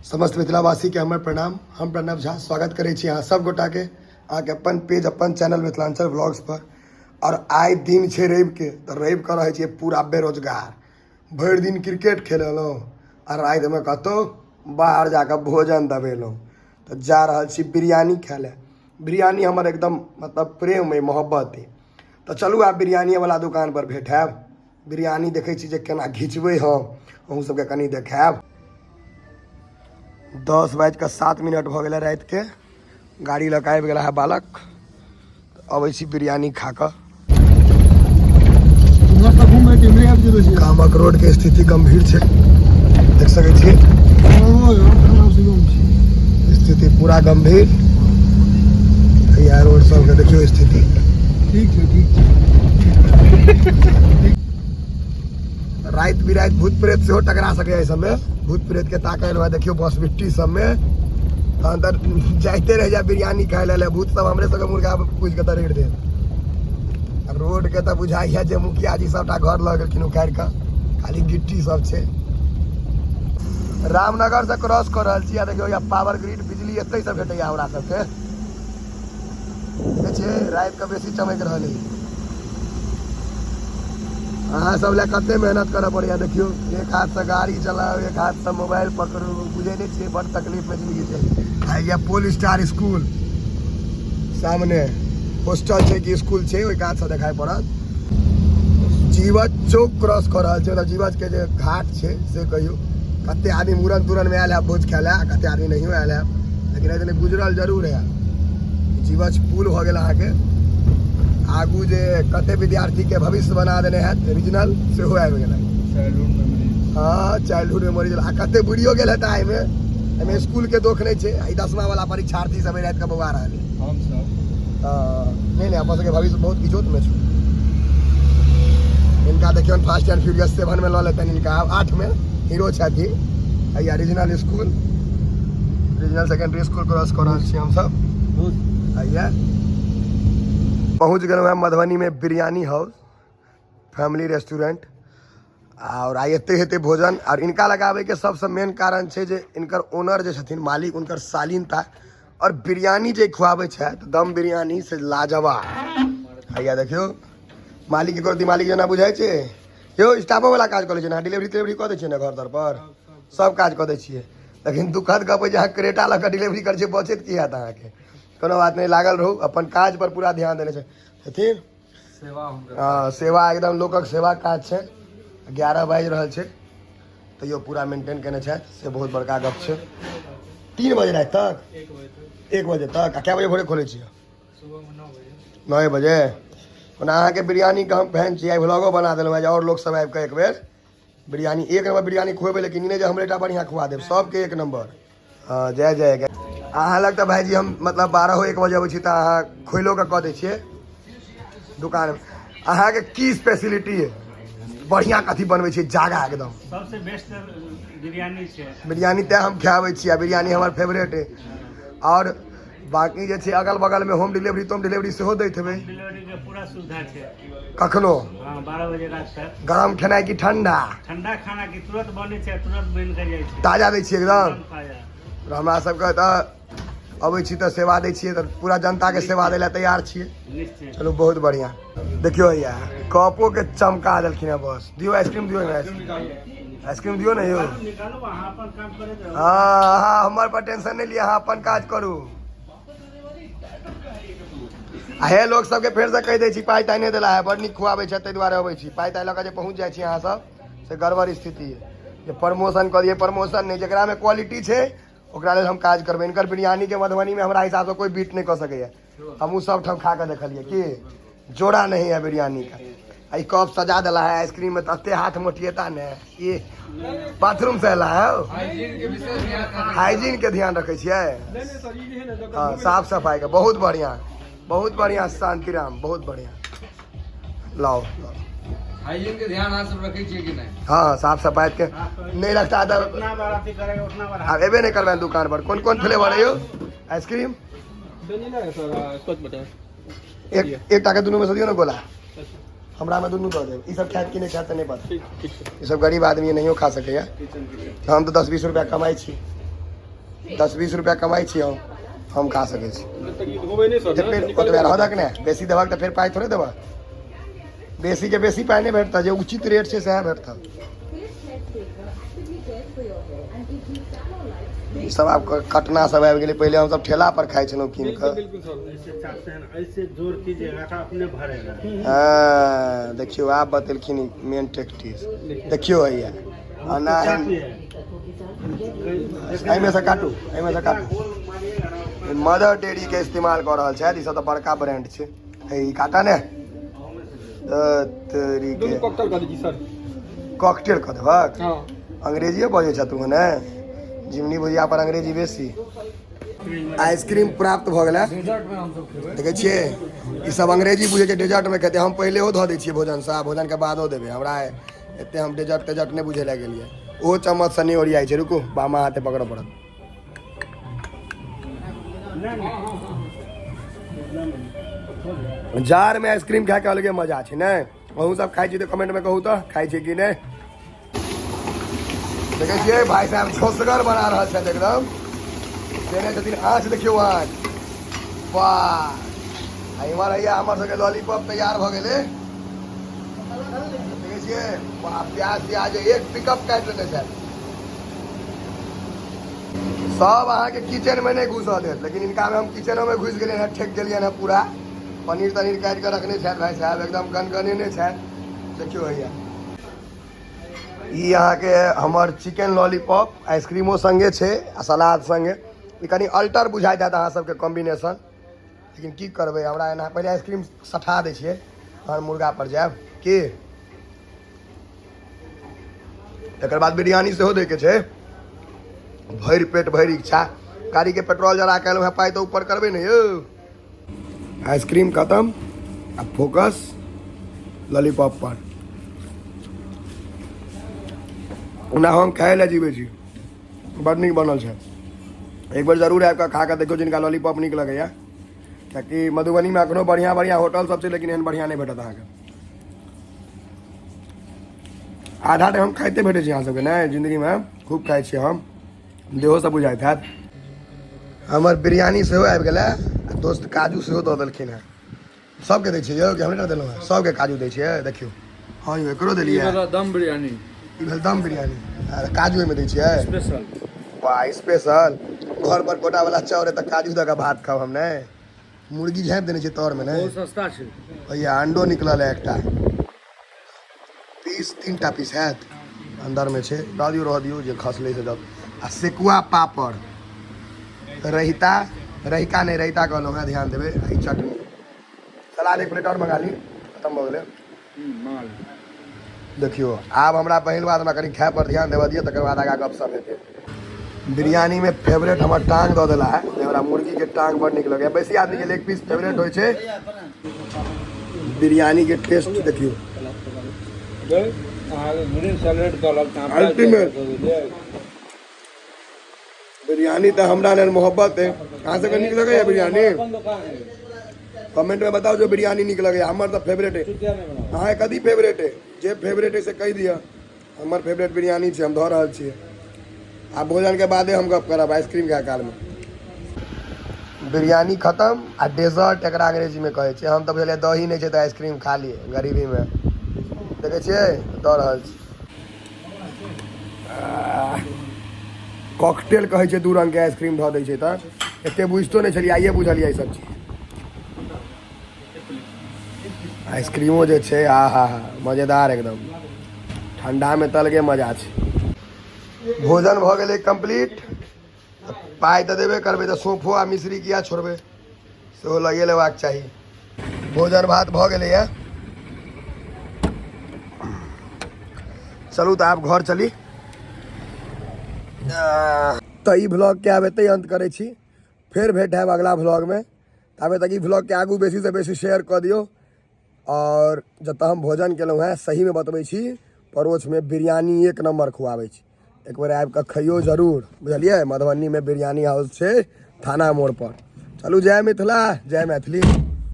समस्त मिथिलावासीके हमर प्रणाम। हम प्रणव झा स्वागत करै छी अहाँ सब गोटाके अहाँके अपन पेज अपन चैनल मिथिलांचल व्लॉग्स पर। और आइ दिन छै रविके, तऽ रविके रहै छियै पूरा बेरोजगार, भरि दिन क्रिकेट खेलेलहुँ आ रातिमे कतहु बाहर जाकऽ भोजन दबेलहुँ। तऽ जा रहल छी बिरयानी खाय लए। बिरयानी हमर एकदम मतलब प्रेम अइ, मोहब्बत अइ। तऽ चलू आब बिरयानिएवला दोकानपर भेट हैब। बिरयानी देखै छी जे केना घिचबै हम, अहूँ सबके कनि देखायब। 10:07 भऽ गेलै रातिके। गाड़ी लऽ कऽ आबि गेला है बालक। अबै छी बिरयानी खा कऽ। गामक रोड के स्थिति गंभीर छै, देख सकै छियै स्थिति पूरा गंभीर। रोड सबके देखियौ स्थिति। ठीक छै, ठीक छै। राति बिराति भूत प्रेत सेहो टकरा सकैए एहि सबमे। भूत प्रेत के ताकल हुआ देखियौ बस बिट्टी सबमे, तहन तऽ जाइते रहि जाय बिरयानी खाय लए। भूत सब हमरे सबके मुर्गा पूछि कऽ तरेड़ देत। रोड के तऽ बुझाइया जे मुखिया जी सबटा घर लऽ गेलखिन उखाड़ि कऽ, खाली गिट्टी सब छै। रामनगर से क्रॉस कऽ रहल छी आ देखियौ या पावर ग्रिड बिजली एतै से भेटैया हमरा सबके। देखै छियै राति के बेसी चमकि रहल है। अहाँ सब लए कते मेहनत करऽ पड़ैया देखियौ। एक हाथ से गाड़ी चलाउ, एक हाथ से मोबाइल पकड़ू, बुझै नहि छियै बड़ तकलीफ में जिंदगी छै। आ या पोल स्टार स्कूल सामने हॉस्टल छै कि स्कूल छै, ओहि कात से देखाइ पड़त। जीवछ चौक क्रॉस कऽ रहल छै, मतलब जीवछ के जे घाट छै से कहियौ। कते आदमी मूड़न तूड़न में आयल है भोज खाय लए, कते आदमी नहियो आयल है, लेकिन एहि गुजरल जरूर है। जीवछ पुल भऽ गेल अहाँके आगू, जे कते विद्यार्थी के भविष्य बना देने हैत रीजनल सेहो आबि गेलै। हँ, चाइल्डहुड मेमोरीज। आ कते बुढ़ियो गेल हेतै एहिमे। एहिमे स्कूल के दोख नहि छै, ई 10मा वाला परीक्षार्थी सब राति के बौआ रहल है। नहि नहि, अपन सबके भविष्य बहुत इजोत में छै। इनका देखियौ फास्ट एंड फ्यूरियस 7 में लऽ लेतनि इनका, आब 8 में हीरो छथि। हैया regional school, regional secondary school cross कऽ रहल छी हमसब। हैया पहुँच गेलहुँ हैं मधुबनी में बिरयानी हाउस फैमिली रेस्टोरेंट। और आइ एते हेतै भोजन। और इनका लगाबैके सबसँ मेन कारण छै जे इनकर ओनर जे छथिन मालिक, उनकर शालीनता और बिरयानी जे खुआबै छथि दम बिरयानी से लाजवाब। हैया देखियौ मालिक के करती, मालिक जेना बुझाइ छै यौ। स्टाफो वाला काज कऽ लै छै ने, डिलीवरी तिलेवरी कऽ दै छियै ने, घर तर पर सब काज कऽ दै छियै। लेकिन दुखद गप जे अहाँ क्रेटा लऽ कऽ डिलीवरी करै छियै, बचैत की हैत अहाँके? कोनो बात नहि, लागल रहू अपन काज पर पूरा ध्यान देने छै छथिन। हँ, सेवा एकदम लोकक सेवा काज छै। 11 बाजि रहल छै तैयो पूरा मेंटेन केने छथि, से बहुत बड़का गप छै। 3 बजे राति तक, 1 बजे तक। आ कए बजे भोरे खोलै छियै? 9 बजे। ओना अहाँके बिरयानीके हम फैन छी। आइ व्लॉगो बना देलहुँ जे आओर लोकसभ आबि कऽ एक बेर बिरयानी, एक नंबर बिरयानी खुएबै। लेकिन ई नहि जे हमरे टा बढ़िआँ खुआ देब, सबके एक नंबर। हँ, जय जय। अहाँ लग तऽ भाइजी हम मतलब 12-1 बजे अबै छी तऽ अहाँ खोलिओ कऽ कऽ दै छियै दुकान। अहाँके की स्पेशलिटी है? बढ़िआँ कथी बनबै छियै जागा एकदम? सबसे बेस्ट बिरयानी छै। बिरयानी तैं हम खाबै छी आ बिरयानी हमर फेवरेट है। आओर बाकी जे छै अगल बगलमे होम डिलीवरी तोम डिलीवरी सेहो दैत हेबै? डिलीवरी के पूरा सुविधा छै। कखनो? हाँ, 12 बजे रात तक। गरम खेनाइ कि ठंडा? ठंडा खाना की तुरंत बनै छै, तुरंत बनि के जाइ छै। ताजा दै छियै एकदम? एकदम ताजा। हमरा सबके तऽ अबै छी तऽ सेवा दै छियै, तऽ पूरा जनताके सेवा दै लए तैयार छियै। निश्चय। चलू बहुत बढ़िआँ। देखियौ भैया कपो के चमका देलखिन हँ। बस दियौ आइसक्रीम, दियौ ने आइसक्रीम, दियौ ने यौ। निकालू, अहाँ अपन काम करैत रहू। हँ हँ, हमर पर टेंशन नहि लिअ, अहाँ अपन काज करू। आ हे लोक सबके फेरसँ कहि दै छी, पाइ ताइ नहि देला है, बड़ नीक खुआबै छै ताहि दुआरे अबै छी। पाइ ताइ लऽ कऽ जे पहुँच जाइ छी अहाँ सब से गड़बड़ स्थिति है। जे प्रमोशन कऽ दियै, प्रमोशन नहि, जकरामे क्वालिटी छै ओकरा लेल हम काज करबै। इनकर बिरयानीके मधुबनीमे हमरा हिसाबसँ कोइ बीट नहि कऽ सकैए। हमहूँ सब ठाम खा कऽ देखलियै कि जोड़ा नहीं है बिरयानी का। आ ई कप सजा देला है आइसक्रीम में, तते हाथ मोटिएता ने। ई बाथरूम से एला है? हाइजीन के ध्यान रखै छियै? हाँ, साफ सफाई के बहुत बढ़िया, बहुत बढ़िया। शांतिराम, बहुत बढ़िया। लाओ लाओ। हाइजीन के ध्यान अहाँ सब रखै छियै कि नहि? हाँ, साफ सफाई के नहीं रखता तऽ जितना बार अथी करेगा उतना बार। आब एबे नहि करबै दुकान पर। कोन कोन फ्लेवर है यौ आइसक्रीम? वेनिला है सर, स्कॉच बटर। एक एकटा के दुनू में से दियौ ने गोला। हमरा में दुनू दऽ देब। ई सब खायत कि नहि खायत तऽ नहि पता। ठीक ठीक छै। ई सब गरीब आदमी नहियो खा सकैया, हम तऽ 10-20 रुपया कमाइ छी। 10-20 रुपया कमाइ छी हम खा सकै छी। तक ई धोबै नहि सर। तऽ फेर ओतबे रहऽ दक ने, बेसी देबहक तऽ फेर पाइ थोड़े देबह। बेसी के बेसी पाइ नहि भेटतह, जे उचित रेट छै सएह भेटतह। ई सब आब कटना सब आबि गेलै, पहिले हमसब ठेला पर खाइ छलहुँ कीन कऽ। बिल्कुल सर। ऐसे चाटते हैं, ऐसे जोर कीजिएगा तो अपने भरेगा। हँ, देखियौ आब बतेलखिन मेन टेक्टिस। देखियौ हैया एना। एहिमे से काटू, एहिमे से काटू। मदर डेयरी के इस्तेमाल कऽ रहल छथि, ई सब तऽ बड़का ब्रांड छै। हे ई काटा ने तोरी के। दुनू कॉकटेल कऽ दै छी सर। कॉकटेल कऽ देबहक? हँ। अंग्रेजिए बजै छह तू ने, जिमनी भुजिया पर अंग्रेजी बेसी। आइसक्रीम प्राप्त भऽ गेलै। डेजर्ट में हमसब खेबै। देखै छियै ई सब अंग्रेजी बुझै छै, डेजर्ट में खेतै। हम पहिलेहो धऽ दै छियै भोजनसँ आ भोजनके बादो देबै। हमरा एते हम डेजर्ट तेजर्ट नहि बुझै लए गेलियै। ओहो चम्मचसँ नहि ओरियाइ छै, रुकू बामा हाथे पकड़ऽ पड़त। जाड़मे आइसक्रीम खायके अलगे मजा छै ने। अहूँ सब खाइ छी तऽ कमेंटमे कहू तऽ खाइ छी कि नहि। देखै छियै भाई साहब छोसगर बना रहल छथि एकदम, देने छथिन आँच। देखियौ आँच, वाह। आ इम्हर हैया हमर सबके लॉलीपॉप तैयार भऽ गेलै। देखै छियै वाह, प्याज त्याज एक पिकअप काटि लेने छथि सब। अहाँके किचन में नहि घुसऽ देत, लेकिन इनका में हम किचनो में घुसि गेलियनि हँ, ठेक गेलियनि हँ पूरा। पनीर तनीर काटि कऽ रखने छथि भाई साहब, एकदम गनगनेने छथि। देखियौ हैया ई अहाँके हमर चिकन लॉलीपॉप, आइसक्रीमो संगे छै आ सलाद संगे। ई कनि अल्टर बुझाइत हैत अहाँ सबके कॉम्बिनेशन, लेकिन की करबै, हमरा एना पहिले आइसक्रीम सठा दै छियै तहन मुर्गा पर जायब की। तकर बाद बिरयानी सेहो दैके छै। भरि पेट भरि इच्छा। गाड़ीके पेट्रोल जरा के एलहुँ हेँ, पाइ तऽ ऊपर करबै ने यौ। आइसक्रीम खतम आ फोकस लॉलीपॉप पर। ओना हम खाय लए जीबै छी, बड़ नीक बनल छै। एक बेर जरूर आबि कऽ खा कऽ देखियौ जिनका लॉलीपॉप नीक लगैए, कियाकि मधुबनीमे एखनो बढ़िआँ बढ़िआँ होटल सब छै, लेकिन एहन बढ़िआँ नहि भेटत अहाँके। आधा टाइम हम खाइते भेटै छी अहाँ सबके नहि, जिन्दगीमे खूब खाइ छी हम, देहो सब बुझाइत हैत। हमर बिरयानी सेहो आबि गेलै आ दोस्त काजू सेहो दऽ देलखिन हेँ। सबके दै छियै यौ कि हमरे देलहुँ हेँ? सबके काजू दै छियै। देखियौ, हँ यौ एकरो देलियै। दम बिरयानी, ई भेल दम बिरयानी आ काजू ओहिमे दै छियै स्पेशल। वाह, स्पेशल। घर पर गोटा वाला चाउर है तऽ काजू दऽ कऽ भात खाउ हम। नहि मुर्गी झाँपि देने छियै तर मे नहि। बहुत सस्ता छै भैया। अंडो निकलल है एकटा पीस, 3टा पीस हैत अंदरमे छै। रह दियौ, रह दियौ, जे खसलै से दऽ। आ सेकुआ पापड़ रहिता, रहिका नहि रहिता कहलहुँ हेँ, ध्यान देबै। आ ई चटनी सलाद एक प्लेट आओर मंगा ली, खतम भऽ गेलै। देखियौ आब हमरा पहिल बात हमरा कनि खाय पर ध्यान देबऽ दिअ, तकर बाद आगाँ गपशप हेतै। बिरयानीमे फेवरेट हमर टांग दऽ देला है, जे हमरा मुर्गीके टांग बड़ नीक लगैए। बेसी आदमीके लेग पीस फेवरेट होइ छै। बिरयानीके टेस्ट देखियौ। अल्टीमेट बिरयानी तऽ हमरा लेल मोहब्बत है। अहाँ सबके नीक लगैए बिरयानी? कमेंट में बताओ जो बिरयानी नीक लगैए। हमर तऽ फेवरेट है। अहाँके कथी फेवरेट है? जे फेवरेट है से कहि दिअ। हमर फेवरेट बिरयानी छै। हम धऽ रहल छियै आ भोजन के बादे हम गप करब आइसक्रीम खाय कालमे। बिरयानी खतम आ डेजर्ट एकरा अंग्रेजीमे कहै छै। हम तऽ बुझलियै दही नहि छै तऽ आइसक्रीम खा लिए गरीबीमे। देखै छियै दऽ रहल छी। कॉकटेल कहै छै, दू रंगके आइसक्रीम धऽ दै छै। तऽ एते बुझितो नहि छलियै, आइए बुझलियै ई सब चीज। आइसक्रीमो जे छै आ हा हा मजेदार एकदम। ठंडामे तऽ अलगे मजा छै। भोजन भऽ गेलै कम्प्लीट। पाइ तऽ देबे करबै तऽ सौंफो आ मिश्री किया छोड़बै, सेहो लगे लेबाक चाही। भोजन भात भऽ गेलैए, चलू तऽ आब घर चली। तऽ ई ब्लॉगके आब एतै अन्त करै छी, फेर भेंट हैब अगला ब्लॉगमे। ताबे तक ई ब्लॉगके आगू बेसीसँ बेसी शेयर कऽ दियौ। आओर जतऽ हम भोजन केलहुँ हेँ, सहीमे बतबै छी, परोछमे बिरयानी एक नम्बर खुआबै छी। एक बेर आबि कऽ खइयौ जरूर, बुझलियै? मधुबनीमे बिरयानी हाउस छै थाना मोड़ पर। चलू, जय मिथिला, जय मैथिली।